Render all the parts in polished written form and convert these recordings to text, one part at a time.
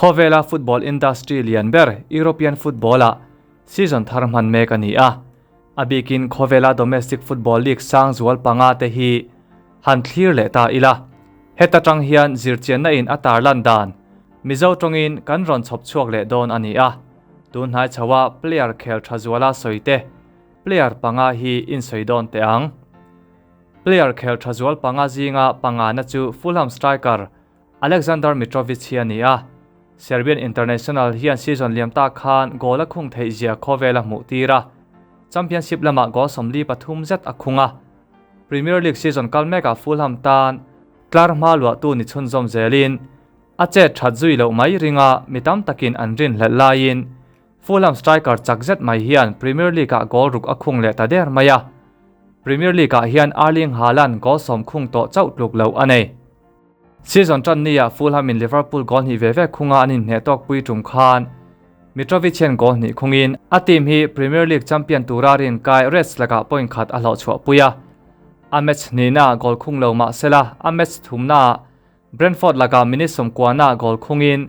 Khawvela football industry lian ber European football-ah season thar hman mek a ni a. A bikin khawvela domestic football league sang zual panga te hi han thlir leh ta ila. Heta tang hian zirchianna in a tarlan dan Mizo tawngin kan rawn chhawp chhuak leh dawn a ni a. Tun hnai chhoa player khel tha zuala sawi te player panga hi in sawi dawn teh ang. Player khel tha zual panga zinga pangana chu Fulham striker Aleksandar Mitrovic hi a ni a, Serbian international hian season liam ta khan goal a khung theih zia khawvel a hmuh tir a, Championship lamah goal 43 zet a khung a. Premier League season kal mekah Fulham tan tlar hma luahtu ni chhunzawm zelin a chet that zui loh mai ringa mi tam takin an rinhlelh laiin Fulham striker chak zet mai hian Premier League-ah goal ruk a khung leh ta der mai a. Premier League-ah hian Erling Haaland goal 10 khung tawh chauh tluk loh a nei. Season tan nia Fulham in Liverpool goal hnih ve ve khunga an inhneh tawk pui tum khan Mitrovic hian goal hnih khungin a team hi Premier League champion tura rin kai Reds lakah point khat a hlawh chhuah pui a. A match hnihnaah goal khung lo mah sela a match thumnaah Brentford lakah minute 90 na goal khungin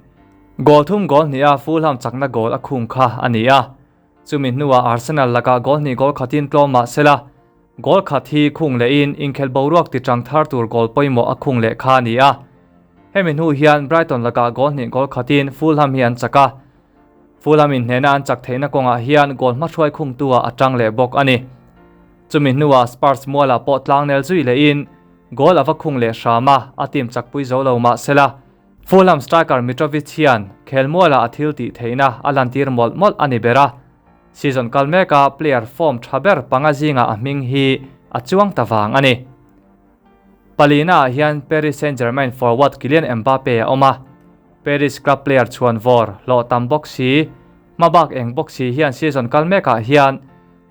goal thum goal hniha Fulham chakna goal a khung kha a ni a. Chumi hnuah Arsenal lakah goal hnih goal khatin tlawm mah sela goal khat hi khung lehin inkhel boruak ti tang thar tur goal pawimawh a khung leh kha a ni a. Hemi hnu hian Brighton lakah goal hnih goal khatin Fulham hi an chak a. Fulham in hnena an chak theihna kawngah hian goal hmahruai khungtu ah a tang leh bawk a ni. Chumi hnuah Spurs mualah pawh tlangnel zui lehin goal ava khung leh hram a, a team chakpui zo lo mah sela Fulham striker Mitrovic hian khelmualah a thil tih theihna a lantir mawlh mawlh a ni ber a. Season kal meka player form tha ber panga zinga a hming hi a chuang ta vang a ni. Palina ah hian Paris Saint-Germain forward Kylian Mbappe a awm a. Paris club player chhuan vawr hlawh tam bawk si, hmabak eng bawk si hian season kal mekah hian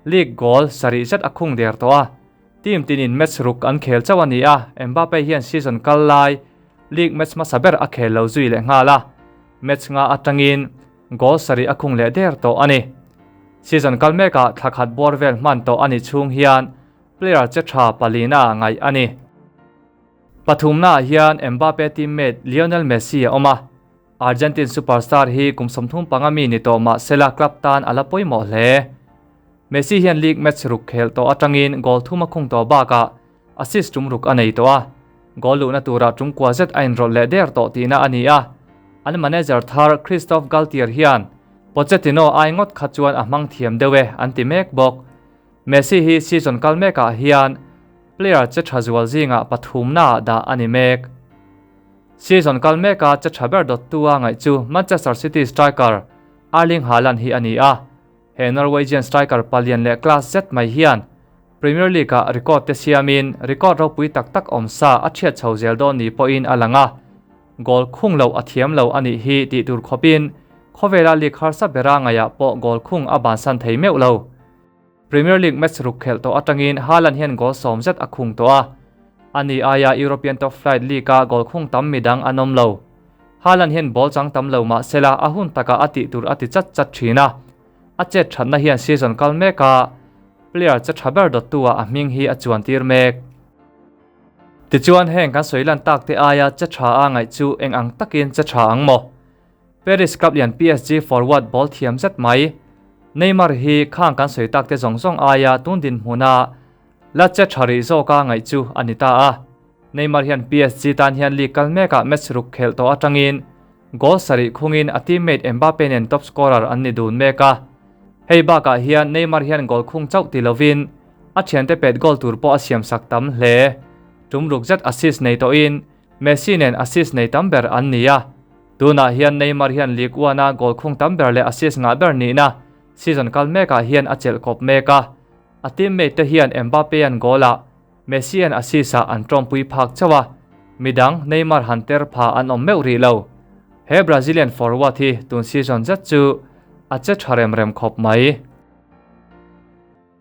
league goal sarih zet a khung der tawh a. Team tinin match ruk an khel chauh a ni a, Mbappe hian season kal lai league match hmasa ber a khel lo zui leh nghal a. Match nga atangin goal sarih a khung leh der tawh a ni. Season kal mekah thla khat bawr vel hman tawh a ni chhung hian player che tha palina ngaih a ni. Pathumna ah hian Mbappe teammate Lionel Messi a awm a. Argentine superstar hi kum 35 mi ni tawh mah sela club tan a la pawimawh hle. Messi hian league match ruk khel tawh atangin goal thum a khung tawh bakah assist tum ruk a nei tawh a. Goal luhna turah tum kua zet a inrawlh leh der tawh tihna a ni a. An manager thar Christophe Galtier hian Pochettino ai ngawt kha chuan a hmang thiam deuh e an ti mek bawk. Messi hi season kal mekah hian player che tha zual zingah pathumna ah dah a ni mek. Season kal meka che tha ber dawttu a ngaih chu Manchester City striker Erling Haaland hi a ni a. He Norwegian striker palian leh class zet mai hian Premier League-ah record te siamin record ropui tak tak awm sa a chhiat chho zel dawn ni pawhin a lang a. Goal khung loh a thiam lo a nih hi tih tur khawpin khawvela league harsa bera ngaihah pawh goal khung a bansan thei meuh lo. Premier League match ruk khelh tawh atangin Haaland hian goal 10 zet a khung tawh a. Ani aia European top flight league-a goal khung tam midang an awm lo. Haaland hian ball chang tam lo mah sela a hun takah a tih tur a ti chat chat thin a. A chet thatna hian season kal meka player che tha ber dawttu ah a hming hi a chuan tir mek. Tichuan heng kan sawi lan tak te aia che tha a ngaih chu eng ang takin che tha ang maw? Paris club lian PSG forward ball thiam zet mai Neymar hi khang kan sawi tak te zawng zawng aia tun din hmuna la che tha rih zawka ngaih chu a ni ta a. Neymar hian PSG tan hian league kal mekah match ruk khelh tawh atangin goal sarih khungin a teammate Mbappe nen top scorer an ni dun mek a. Hei bakah hian Neymar hian goal khung chauh ti lovin a thiante pet goal tur pawh a siam sak tam hle. Tum ruk zet assist nei tawhin Messi nen assist nei tam ber an ni a. Tunah hian Neymar hian Ligue 1 a goal khung tam ber leh assist ngah ber nihna season kal mekah hian a chelh kawp mek a. A teammate te hian Mbappe an goal ah Messi an assist ah an tawmpui phak chauh a. Midang Neymar han ter pha an awm meuh rih lo. He Brazilian forward hi tun season zet chu a che tha rem rem khawp mai.